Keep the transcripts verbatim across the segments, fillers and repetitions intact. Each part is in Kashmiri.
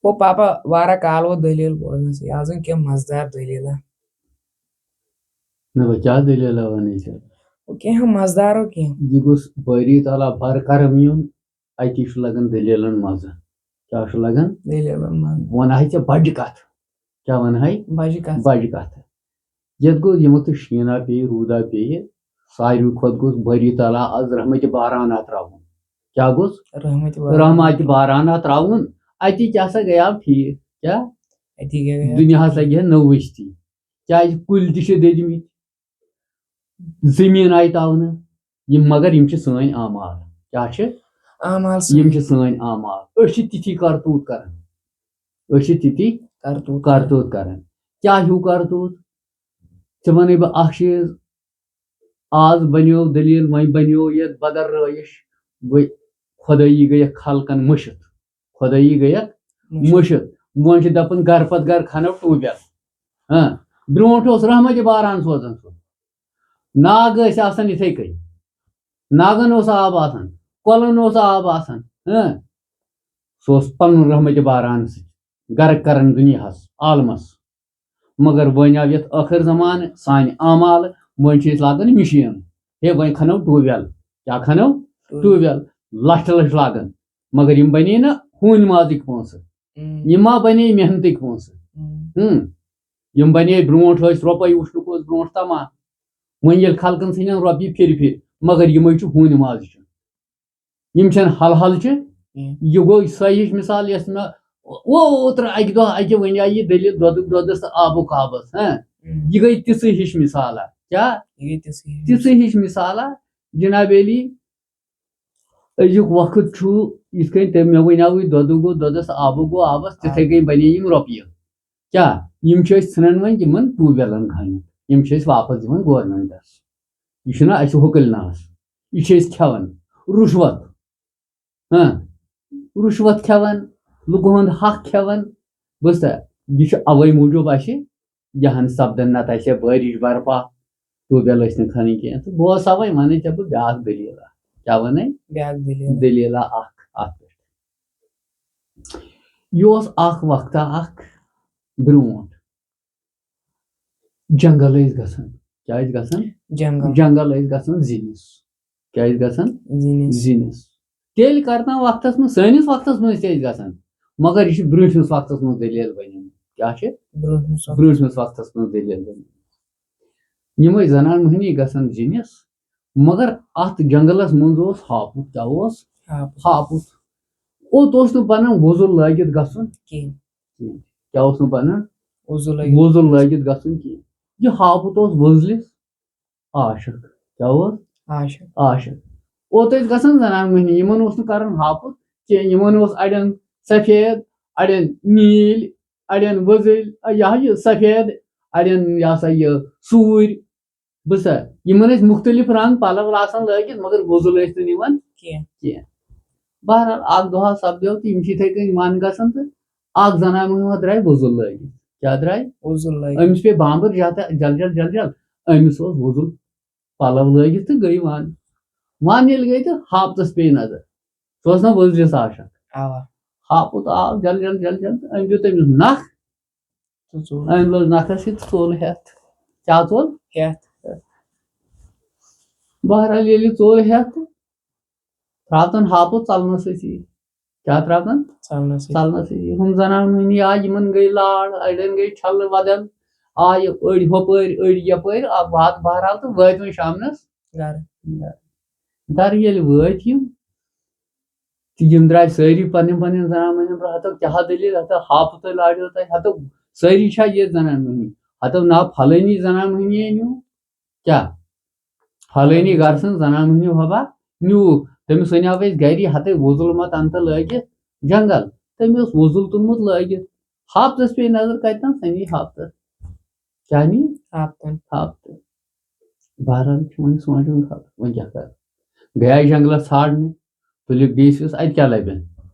او پاپا، واریاہ کال ووت دٔلیٖل بوزنَسٕے، آز وۄنۍ کینٛہہ مَزٕدار دٔلیٖلہ۔ نہ، وۄنۍ کیٛاہ دٔلیٖلہ وَنٕے ژےٚ؟ او کینٛہہ مَزٕدار او کینٛہہ۔ یہِ گوٚژھ بٲری تعالیٰ برکرم یُن، اَتی چھُ لگان دٔلیٖلن مَزٕ۔ کیٛاہ چھُ لگان؟ دٔلیٖلَن منٛز وَنہٕ ہاے ژےٚ بَجہِ کَتھ۔ کیٛاہ وَنہٕ ہاے؟ بَجہِ کَتھ۔ بَجہِ کَتھ۔ یَتھ گوٚو، یِمو تہٕ شیٖنا پیٚیہِ، روٗدا پیٚیہِ، ساروی کھۄتہٕ گوٚژھ بٲری تعالیٰ آز رحمتِ بارانہ ترٛاوُن۔ کیٛاہ گوٚژھ؟ رحمتِ باران۔ رحمتِ بارانہ ترٛاوُن۔ اَتی کیٛاہ سا گٔیاو ٹھیٖک؟ کیٛاہ؟ اَتی گٔیو۔ دُنیاہَس لَگہِ ہے نٔو ؤستی۔ کیٛازِ کُلۍ تہِ چھِ دٔدمٕتۍ، زٔمیٖن آیہِ تاونہٕ۔ یِم، مگر یِم چھِ سٲنۍ اعمال۔ کیٛاہ چھِ؟ اعمال یِم چھِ سٲنۍ اعمال۔ أسۍ چھِ تِتھی کرتوٗت کران۔ أسۍ چھِ تِتھی کرتوٗت۔ کرتوٗت کران۔ کیٛاہ ہیوٗ کرتوٗت؟ ژٕ وَنَے بہٕ اکھ چیٖز، آز بنیو دٔلیٖل، وۄنۍ بنیو یَتھ بدر رٲیِش، وۄنۍ خۄدٲیی گٔیَکھ خلقن مٔشِتھ۔ خۄدٲیی گٔیَکھ مٔشِتھ۔ وۄنۍ چھِ دَپان گرٕ پتہٕ گرٕ کھنو ٹیوٗب وٮ۪ل۔ ہاں، برونٛٹھ اوس رحمتِ باران سوزان سُہ۔ ناگ ٲسۍ آسان یِتھَے کٔنۍ۔ ناگن اوس آب آسان، کۄلن اوس آب آسان۔ ہاں، سُہ اوس پنُن رحمتِ باران سۭتۍ گرٕ کران دُنیاہس، عالمس۔ مگر وۄنۍ آو یتھ ٲخر زمانہٕ، سانہِ اعمال، وۄنۍ چھِ أسۍ لاگان مِشیٖن۔ ہے، وۄنۍ کھنو ٹیوٗب وٮ۪ل۔ کیٛاہ کھنو؟ Tube well. لچھ لچھ لاگان۔ مگر یِم بنے نہ ہوٗنۍ مازٕکۍ پونٛسہٕ۔ ہم۔ یِم ما بنے محنتٕکۍ پونٛسہٕ؟ ہم۔ ہم۔ یِم بنے برونٛٹھ ٲسۍ رۄپے وٕچھنُک اوس برونٛٹھ تما۔ وۄنۍ ییٚلہِ خلقن ژھٕنن رۄپیہِ پھِرِ پھِرِ، مگر یِمے چھِ ہوٗنۍ مازٕچہِ۔ یِم چھَنہٕ حل حل چہِ۔ کینٛہہ۔ یہِ گوٚو سۄ ہِش مثال یۄس مےٚ او-، اوترٕ اَکہِ دۄہ اَکہِ وَنہِ آیہِ یہِ دٔلیٖل دۄدُک دۄدَس تہٕ آبُک آبَس، ہہ؟ ہم۔ یہِ گٔے تِژھٕے ہِش مثالہ۔ کیٛاہ؟ یہِ گٔے تِژھٕے ہِش۔ تِژھٕے ہِش مثالہ۔ جناب علی، أزیُک وقت چھُ یِتھ کٔنۍ تٔمۍ مےٚ وَنیٛاوٕے، دۄدُک گوٚو دۄدَس، آبُک گوٚو آبَس، تِتھَے کٔنۍ بَنے یِم رۄپیہِ۔ کیٛاہ؟ یِم چھِ أسۍ ژھٕنان وۄنۍ یِمَن ٹیوٗب وٮ۪لَن کھنِتھ، یِم چھِ أسۍ واپَس دِوان گورمٮ۪نٛٹَس۔ یہِ چھُنہ اَسہِ ہُکٕلۍ ناس، یہِ چھِ أسۍ کھٮ۪وان۔ رُشوت، ہاں، رُشوت کھٮ۪وان، لُکہٕ ہُنٛد حق کھٮ۪وان۔ بوٗزتھا؟ یہِ چھُ اَوَے موٗجوٗب اَسہِ یہِ ہن سپدان، نتہٕ آسہِ ہا بٲرِش برپا، ٹیوٗب وٮ۪ل ٲسۍ نہٕ کھنٕنۍ کینٛہہ۔ تہٕ بہٕ اوسا وۄنۍ وَنَے ژےٚ بہٕ بیٛاکھ دٔلیٖلہ۔ کیٛاہ وَنَے؟ بیٛاکھ دٔلیٖل۔ دٔلیٖلہ اَکھ اَتھ پٮ۪ٹھ۔ یہِ اوس اَکھ وقتہ اَکھ برٛونٛٹھ۔ جنگل ٲسۍ گژھان۔ کیٛاہ ٲسۍ گژھان؟ جنگل۔ جنگل ٲسۍ گژھان زِنِس۔ کیٛاہ ٲسۍ گژھان؟ زِنِس۔ زِنِس۔ تیٚلہِ کرنہٕ وقتس منٛز، سٲنِس وقتس منٛز تہِ ٲسۍ گژھان، مگر یہِ چھِ برٛونٛٹھمِس وقتس منٛز دٔلیٖل بنیمٕژ۔ کیٛاہ چھِ؟ برٛونٛٹھمِس وقتس۔ برٛونٛٹھمِس وقتس منٛز دٔلیٖل بنیمٕژ۔ یِم ٲسۍ زنان مۄہنی گژھان زِنِس، مگر اتھ جنگلس منٛز اوس ہاپُت۔ کیٛاہ اوس؟ ہاپُت۔ ہاپُت۔ اوٚت اوس نہٕ بنان وۄزُل لٲگِتھ گژھُن۔ کِہیٖنۍ۔ کیٛاہ اوس نہٕ بنان؟ وۄزُل لٲگِتھ۔ وۄزُل لٲگِتھ گژھُن کِہیٖنۍ۔ یہِ ہاپُت اوس وۄزلِس عاشق۔ کیٛاہ اوس؟ عاشق۔ عاشق۔ اوٚت ٲسۍ گژھان زنان مۄہنی، یِمن اوس نہٕ کران ہاپُت کینٛہہ، یِمن اوس اڑٮ۪ن سفید، اڑٮ۪ن نیٖلۍ، اڑٮ۪ن وۄزٕلۍ، آ، یہِ ہا یہِ سفید، اڑٮ۪ن یہِ ہسا یہِ سوٗرۍ۔ بوٗزتھا؟ یِمن ٲسۍ مُختٔلِف رنٛگ پلو آسان لٲگِتھ، مگر وۄزُل ٲسۍ نہٕ یِوان کینٛہہ۔ کینٛہہ۔ بہرحال، اکھ دۄہ سپدیو تہٕ یِم چھِ یِتھَے کٔنۍ وَن گژھان تہٕ اکھ زنان مۄہنیو درٛاے وۄزُل لٲگِتھ۔ کیٛاہ درٛاے؟ وۄزُل لٲگِتھ۔ أمِس پیٚیہِ بامبر جل جل جل جل۔ أمِس اوس وۄزُل پلو لٲگِتھ تہٕ گٔے وَن۔ وَن ییٚلہِ گٔے تہٕ ہاپتس پیٚیہِ نظر۔ سُہ اوس نہ وۄزلِس عاشق۔ اَوا۔ ہاپُت آو جل جل جل جل تہٕ أمۍ دیُت أمِس نکھ۔ تہٕ ژوٗر۔ أمۍ لٲج نکھس یہِ تہٕ ژوٚل ہٮ۪تھ۔ کیٛاہ ژوٚل؟ ہٮ۪تھ۔ بہرحال، ییٚلہِ یہِ ژوٚل ہٮ۪تھ تہٕ ترٛاوتن ہاپُت ژلنہٕ سۭتی۔ کیٛاہ ترٛاوتن؟ ژلنہٕ سۭتۍ۔ ژلنہٕ سۭتی۔ ہُم زنان مۄہنی آیہِ، یِمن گٔے لاڑ، اڑٮ۪ن گٔے چھلہٕ بدل، آیہِ أڑۍ ہۄپٲرۍ، أڑۍ یپٲرۍ، آ، وات بہرحال تہٕ وٲتۍ وۄنۍ شامنس۔ گرٕ۔ گرٕ ییٚلہِ وٲتۍ یِم، تہٕ یِم درٛاے سٲری پنٕنٮ۪ن پنٕنٮ۪ن زنان مۄہنین برٛونٛہہ، ہتو کیٛاہ دٔلیٖل، ہتو ہاپُت تۄہہِ لاڑیو تۄہہِ، ہتو سٲری چھا ییٚتۍ زنان مۄہنی؟ ہتو نا پھلٲنی زنان مۄہنی أنِو۔ کیٛاہ؟ پھلٲنی گرٕ سٕنٛز زنان مۄہنیو ہبا نیوٗکھ۔ تٔمِس ؤنیٛاو اَسہِ گری، ہتے وۄزُل ما تَنہٕ تہٕ لٲگِتھ جنگل۔ تٔمۍ اوس وۄزُل تُلمُت لٲگِتھ۔ ہاپتس پیٚیہِ نظر، کتہِ تام سَنی ہاپتس۔ کیٛاہ نی؟ ہاپتن۔ ہاپتہٕ۔ بہرحال چھُ وۄنۍ سونٛچُن خبر، وۄنۍ کیٛاہ کَرٕ؟ گٔیے جنگلس ژھانٛڈنہِ، تُلِکھ بیٚیِس یُس، اَتہِ کیٛاہ لَبن؟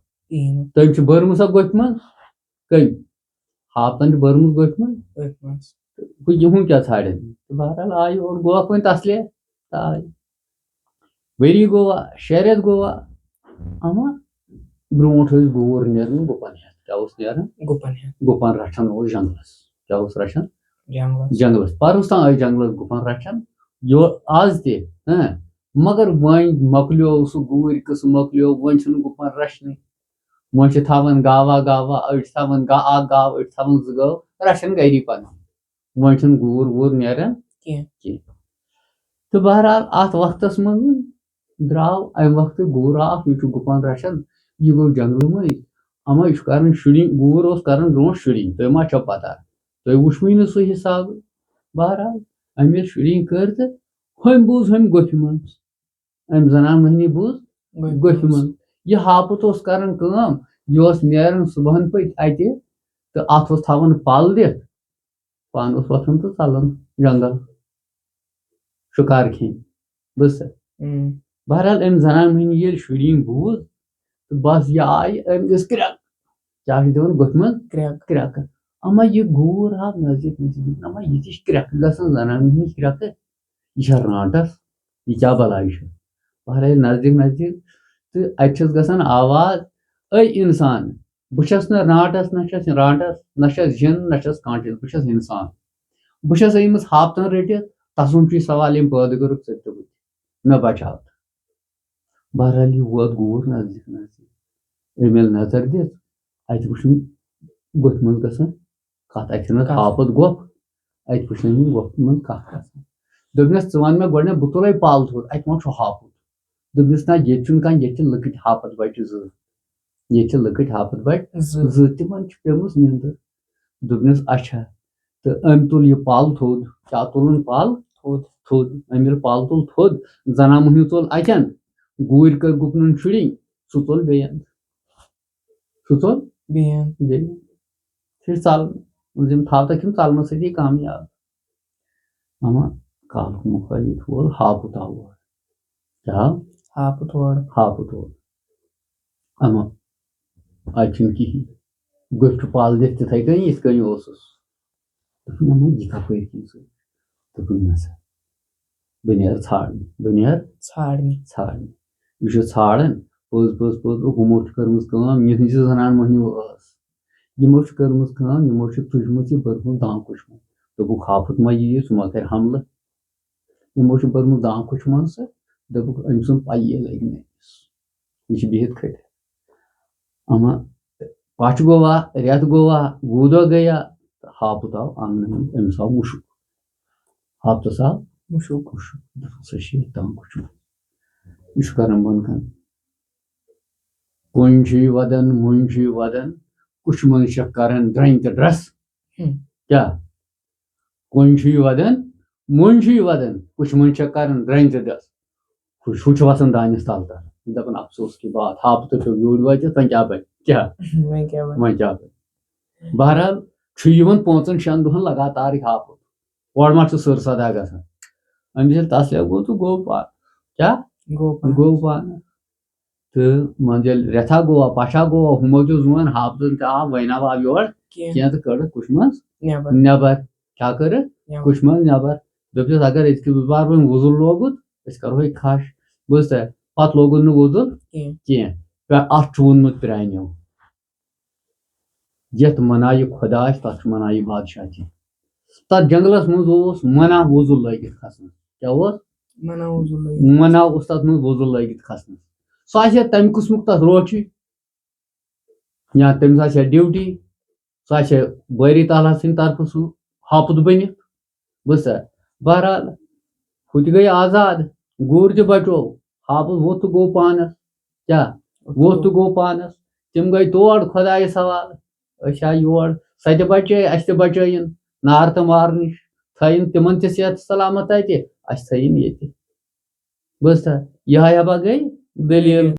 کِہیٖنۍ۔ تٔمۍ چھِ بٔرمٕژ سۄ گۄپھِ منٛز، کٔمۍ؟ ہاپتن چھِ بٔرمٕژ گۄپھِ منٛز۔ أتھۍ منٛز۔ ہُہ یِہُنٛد کیٛاہ ژھانٛڈن؟ تہٕ بہرحال آیہِ اورٕ، گوٚو اَکھ وۄنۍ تسلے۔ تہٕ آیہِ۔ ؤری گوٚوا، شےٚ رٮ۪تھ گوٚوا، اما برونٛٹھ ٲسۍ گوٗر نیران گُپن ہٮ۪تھ۔ کیٛاہ اوس نیران؟ گُپن ہٮ۪تھ گُپن رچھان اوس جنگلس۔ کیٛاہ اوس رچھان؟ جنگلس۔ جنگلس۔ پرُس تام ٲسۍ جنگلس گُپن رچھان۔ یو آز تہِ، ہاں۔ مگر وۄنۍ مۄکلیو سُہ گوٗرۍ قٕصہٕ، مۄکلیو، وۄنۍ چھُنہٕ گُپن رچھنٕے۔ وۄنۍ چھِ تھاوان گاوا گاوا، أڑۍ چھِ تھاوان گا-، اکھ گاو، أڑۍ چھِ تھاوان زٕ گٲو، رچھان گری پنٕنۍ۔ وۄنۍ چھُنہٕ گوٗر ووٗر نیران کینٛہہ۔ کینٛہہ۔ تہٕ بہرحال اتھ وقتس منٛز درٛاو امہِ وقتہٕ گوٗر اکھ، یہِ چھُ گُپن رچھان، یہِ گوٚو جنگلہٕ مٔنٛزۍ۔ اما یہِ چھُ کران شُرِنۍ، گوٗر اوس کران برونٛٹھ شُرِنۍ، تۄہہِ ما چھو پتہ؟ تۄہہِ وُچھوٕے نہٕ سُہ حساب۔ بہرحال أمۍ ییٚلہِ شُرِنۍ کٔر تہٕ ہُمۍ بوٗز ہُمۍ گۄپھِ منٛز، أمۍ زنان مۄہنی بوٗز گۄپھِ منٛز۔ یہِ ہاپُت اوس کران کٲم، یہِ اوس نیران صُبحن پٔتۍ اَتہِ تہٕ اَتھ اوس تھاوان پَل دِتھ، پانہٕ اوس وۄتھان تہٕ ژَلان جنگل شِکار کھیٚنہِ۔ بوٗزتھا؟ اۭں۔ بہرحال أمۍ زنان مۄہنی ییٚلہِ شُرِنۍ بوٗز تہٕ بس یہِ آیہِ، أمۍ دِژ کرٛٮ۪کھ۔ کیٛاہ چھِ دِوان گۄپھِ منٛز؟ کرٛٮ۪کھ۔ کرٛٮ۪کہٕ۔ اما یہِ گوٗر آو نزدیٖک نزدیٖک، اما یہِ تہِ چھِ کرٛٮ۪کہٕ گژھان، زنان مۄہنی کرٛٮ۪کہٕ۔ یہِ چھا رانٛٹس؟ یہِ کیٛاہ بلاے چھِ؟ بہرحال نزدیٖک نزدیٖک تہٕ اَتہِ چھَس گژھان آواز، "اے اِنسان، بہٕ چھَس نہٕ رانٛٹس، نہ چھَس رانٛٹس، نہ چھَس جِن، نہ چھَس کانٛہہ چیٖز، بہٕ چھَس اِنسان۔ بہٕ چھَس أمِس ہاپتن رٔٹِتھ، تَسُنٛد چھُے سوال، ییٚمۍ پٲدٕ کوٚرُکھ ژٕ تہٕ بہٕ تہِ۔ مےٚ بچاو تہٕ۔" بہرحال یہِ ووت گوٗر نزدیٖک نزدیٖک۔ أمۍ ییٚلہِ نظر دِژ، اَتہِ وٕچھُن گۄپھِ منٛز گژھان کَتھ، اَتہِ چھِنہٕ کَتھ۔ ہاپُت گۄپھ، اَتہِ وٕچھنَے یِم گۄپھِ منٛز کَتھ گژھان۔ دوٚپنَس، "ژٕ وَن مےٚ گۄڈٕنٮ۪تھ، بہٕ تُلَے پَل تھوٚد، اَتہِ ما چھُ ہاپُت؟" دوٚپنَس، "نہ، ییٚتہِ چھُنہٕ کانٛہہ، ییٚتہِ چھِ لٔکٕٹۍ ہاپُت بَچہِ زٕ، ییٚتہِ چھِ لٔکٕٹۍ ہاپُت بَچہِ زٕ۔ زٕ، تِمَن چھِ پیٚمٕژ نیٚنٛدٕر۔" دوٚپنَس، "اچھا۔" تہٕ أمۍ تُل یہِ پَل تھوٚد، کیٛاہ تُلُن پَل؟ تھوٚد۔ تھوٚد۔ أمۍ ییٚلہِ پَل تُل تھوٚد، زَنان مۄہنیو ژوٚل اَتٮ۪ن، گوٗرۍ کٔر گُپنَن شُرِنۍ، سُہ ژوٚل بیٚیَن۔ سُہ ژوٚل بیٚیہِ۔ بیٚیہِ۔ چھِ ژَل-، یِم تھاو تَتھ یِم ژَلنہٕ سۭتی کامیاب۔ اما کالُک مُخٲلِف وول ہاپُت آو اورٕ۔ کیٛاہ آو؟ ہاپُت اورٕ۔ ہاپُت اورٕ۔ اما اَتہِ چھُنہٕ کِہیٖنۍ۔ گۄپھِ چھُ پَل دِتھ تِتھَے کٔنۍ، یِتھ کٔنۍ اوسُس۔ دوٚپُن، "اما یہِ کَپٲرۍ کِنۍ ژٕ؟" دوٚپُن، "نہ سا، بہٕ نیرٕ ژھانٛڈنہِ، بہٕ نیرٕ ژھانٛڈنہِ۔ ژھانٛڈنہِ۔" یہِ چھُ ژھانٛڈان، پوٚز، پوٚز، پوٚز، ہُمو چھُ کٔرمٕژ کٲم، یِہٕنٛز یہِ زنان مۄہنیو ٲس۔ یِمو چھِ کٔرمٕژ کٲم، یِمو چھِ تُجمٕژ یہِ بٔرمٕژ دانٛگ کُچھ منٛز۔ دوٚپُکھ، "ہاپُت ما یِیہِ، سُہ ما کَرِ حملہٕ؟" یِمو چھِ بٔرمٕژ دانٛگ کُچھ منٛز سُہ، دوٚپُکھ، "أمۍ سُنٛد پَیی لَگہِ نہٕ أمِس۔ یہِ چھِ بِہِتھ کھٔٹِتھ۔" اما پَچھ گوٚوا، رٮ۪تھ گوٚوا، وُہ دۄہ گٔیا، تہٕ ہاپُت آو آنٛگنہٕ منٛز، أمِس آو مُشُک۔ ہاپتَس آو مُشُک۔ مُشُک۔ دوٚپُن، "سُہ چھِ یہِ دانٛگ کُچھ منٛز۔" یہِ چھُ کَران بۄن کَنہِ۔ کُنہِ چھُ یہِ وَدان، مُنہِ چھُ یہِ وَدان، کُچھ منٛز چھَکھ کَران درٛنٛگہِ تہٕ ڈرٛس۔ ہُم۔ کیٛاہ؟ کُنہِ چھُ یہِ وَدان، مُنہِ چھُ یہِ وَدان، کُچھ منٛز چھَکھ کَران درٛنٛگہِ تہٕ ڈرٛس۔ ہُہ، ہُہ چھُ وَسان دانٮ۪س تَل تَل۔ دَپان، "افسوس کی بات، ہاپُت پیوٚو یوٗرۍ وٲتِتھ، وۄنۍ کیٛاہ بَنہِ؟ کیٛاہ؟ وۄنۍ کیٛاہ وَنہٕ؟ وۄنۍ کیٛاہ بَنہِ؟" بہرحال، چھُ یِوان پانٛژَن شٮ۪ن دۄہَن لگاتارٕے ہاپُت۔ اورٕ ما چھُ سٕر صدا گژھان؟ أمِس ییٚلہِ تَسلِیا گوٚو تہٕ گوٚو پا-، کیٛاہ؟ گوٚو پَتہٕ۔ گوٚو پانہٕ۔ تہٕ وۄنۍ ییٚلہِ رٮ۪تھا گوٚوا، پَشا گوٚوا، ہُمو دیُت زون، ہاپتَن تہِ آو، وۄنۍ نہ آو یور کینٛہہ۔ کینٛہہ تہٕ کٔڑٕکھ کُچھ منٛز نٮ۪بر۔ نٮ۪بر۔ کیٛاہ کٔرٕکھ؟ نٮ۪بر۔ کُچھ منٛز نٮ۪بر۔ دوٚپُس، "اگر أزکہِ بار وۄنۍ وُزُل لوگُت، أسۍ کَرہوے کھَش۔" بوٗزتھا؟ پَتہٕ لوگُن نہٕ وُزُل کینٛہہ۔ کینٛہہ۔ پے-، اَتھ چھُ ووٚنمُت پرٛانیو، یَتھ مَنایہِ خۄدا آسہِ، تَتھ چھُ مَنایہِ بادشاہ تہِ۔ تَتھ جنٛگلَس منٛز اوس منع وُزُل لٲگِتھ کھسنَس۔ کیٛاہ اوس؟ منع وُزُل لٲگِتھ۔ منع اوس تَتھ منٛز وُزُل لٲگِتھ کھسنَس۔ سُہ آسہِ ہا تَمہِ قٕسمُک تَتھ روٹھٕے، یا تٔمِس آسہِ ہا ڈیوٹی، سُہ آسہِ ہا بٲری تعالیٰ سٕنٛدِ طرفہٕ سُہ ہاپُت بٔنِتھ۔ بوٗزتھا؟ بہرحال، ہُہ تہِ گٔے آزاد، گوٗر تہِ بچوو، ہاپُت ووٚتھ تہٕ گوٚو پانَس۔ کیٛاہ؟ ووٚتھ تہٕ گوٚو پانَس۔ تِم گٔے تور خۄدایَس حوالہٕ۔ أسۍ آے یور، سۄ تہِ بچے، اَسہِ تہِ بچٲیِن نار تہٕ مار نِش، تھٲیِن تِمَن تہِ صحت سلامت اَتہِ، اَسہِ تھٲیِن ییٚتہِ۔ بوٗزتھا؟ یِہوٚے ہبا گٔے دٔلیٖل۔